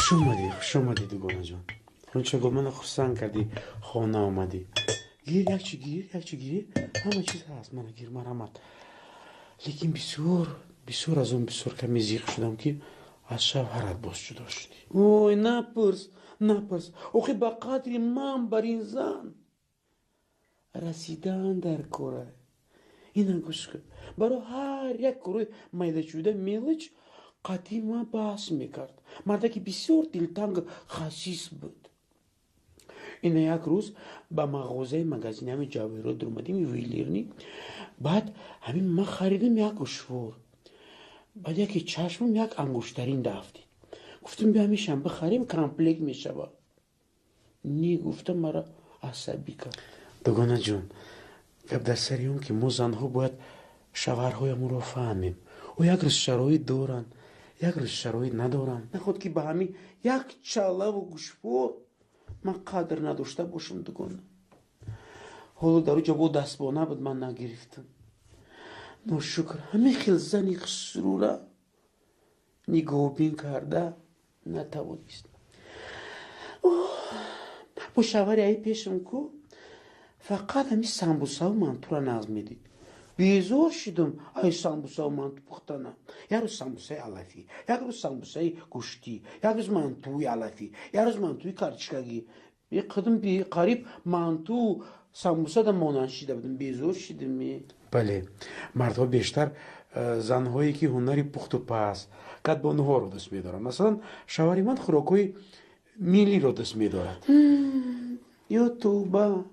Хуш омадӣ, хуш омадӣ, дугонаҷон. Ғунчагул, мана хурсанд кардӣ, хона омадӣ. Гир, якчи гир, якчи гир, ҳама чиз ҳаст, мана гир, марҳамат. Лекин бисёр бисёр аз он бисёр каме зиқ шудам, ки аз шавҳарат боз ҷудо шудӣ. Ой, напурс, напурс. Охи ба қадри ман бар ин зан расидан дар кора. Ина гӯш кун, барои ҳар як корои майдачӯда, мелочь қатъи ман баҳс мекард. Мардаки бисёр дилтанг, хасис буд. Ина як рӯз ба мағозаи магазини ҳамин ҷавоҳирот дуромадем, ювелирный. Баъд ҳамин ман харидам як гӯшвор. Баъд яке чашмам як ангуштарин дафтид. Гуфтам, биё, ҳамешам бихарем, комплект мешавад. Не гуфтам, мара асабӣ кард. Дугонаҷон, гап дар сари он, ки мо занҳо бояд шавҳарҳоямонро фаҳмем. Ӯ як рӯз шароит доранд, як рӯз шароит надоранд. Наход ки ба ҳамин як чалаву гӯшвор ман қадр надошта бошам, дугона. Ҳоло дар уҷа бо дастбона буд, ман нагирифтам. Ношукр, ҳамин хел зани хусрура нигоҳбин карда натавонист. Бо шавҳари аи пешам ку фақат ҳамин самбусаву мантура нағз медид. Безор шудам ай самбусаву манту пухтана. Як рӯз самбусаи алафӣ, як рӯз самбусаи гӯштӣ, як рӯз мантуи алафӣ, як рӯз мантуи картишкагӣ. Қадим қариб манту самбуса да монанд шида будам. Безор шудам. Бале, мардҳо бештар занҳое ки ҳунари пухту паз, кадбонуҳоро дӯст медоранд. Масалан, шавҳари ман хӯрокҳои миллиро дӯст медорад. Ё тӯба,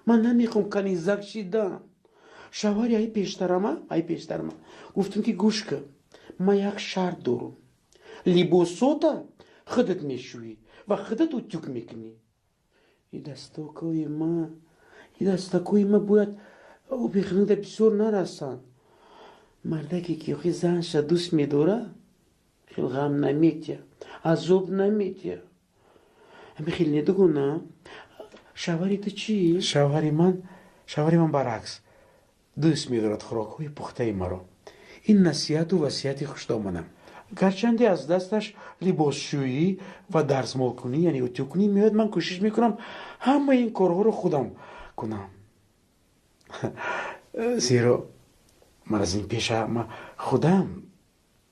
ман намехоҳам канизак шидан. Шавҳари ай пештарама гуфтам, ки гӯш кун, ман як шарт дорам: либосота худат мешӯӣ ва худат утюг мекунӣ. И дастакои ма, и дастакои ма бояд обихнида бисёр нарасанд. Мардаке ки охи занша дӯст медора, хел ғам наметия, азоб наметия. Ҳами хел недугона. Шавҳари ту чӣ? Шавҳари ман баръакс дӯст медорад хӯрокҳои пухтаи маро. Ин насиҳату васияти хушдоманам. Гарчанде аз дасташ либосшӯӣ ва дарзмолкунӣ, яъне утюг кунӣ меояд, ман кӯшиш мекунам ҳамаи ин корҳоро худам кунам, зеро ман аз ин пеша ма худам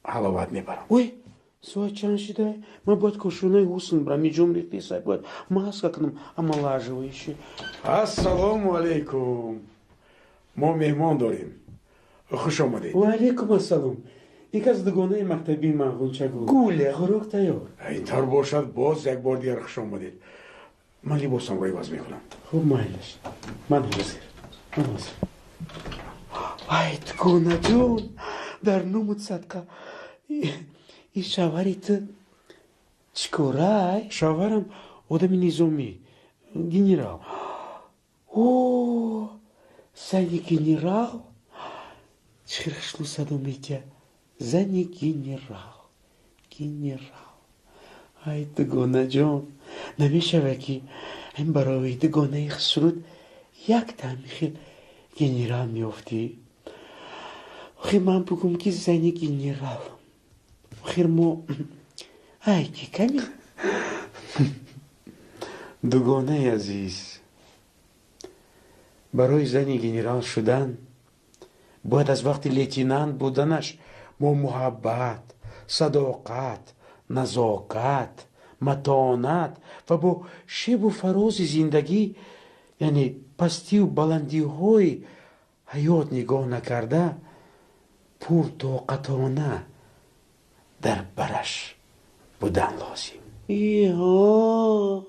ҳаловат мебарам. Ой, соат чанд шида? Ман бояд кошонаи ҳусн барам, иҷом рехтеса, бояд маска кунам, омолаживающий. Ассалому алайкум, мо меҳмон дорем, хуш омадед. Ва алайкум ассалом. Ин кас дугонаи мактабии ман, Ғунчагул. Гуля, хӯрок тайёр. Ин тавр бошад, боз як бор дигар хуш омадед. Ман либосамро иваз мекунам. Хуб, майлаш, ман ҳозир, ман ҳозир. Ай, дугонаҷон, дар нумуд садқа, ин шавҳари ту чӣ корай? Шавҳарам одами низомӣ, генерал. О, зани генерал чӣ хел хушлу садо метиҳад! Зани генерал, генерал. Ай, дугонаҷон, намешавад, ки ин барои дугонаи хушруд як тами хел генерал меёфтӣ? Охир ман бугум, ки зани генерал, охир мо ай ки ками. Дугонаи азиз, барои зани генерал шудан бояд аз вақти лейтенант буданаш мо муҳаббат, садоқат, назокат, матонат ва бо шебу фарози зиндагӣ, яъне пастию баландиҳои ҳаёт нигоҳ накарда, пуртоқатона дар бараш будан лозим. Иҳо.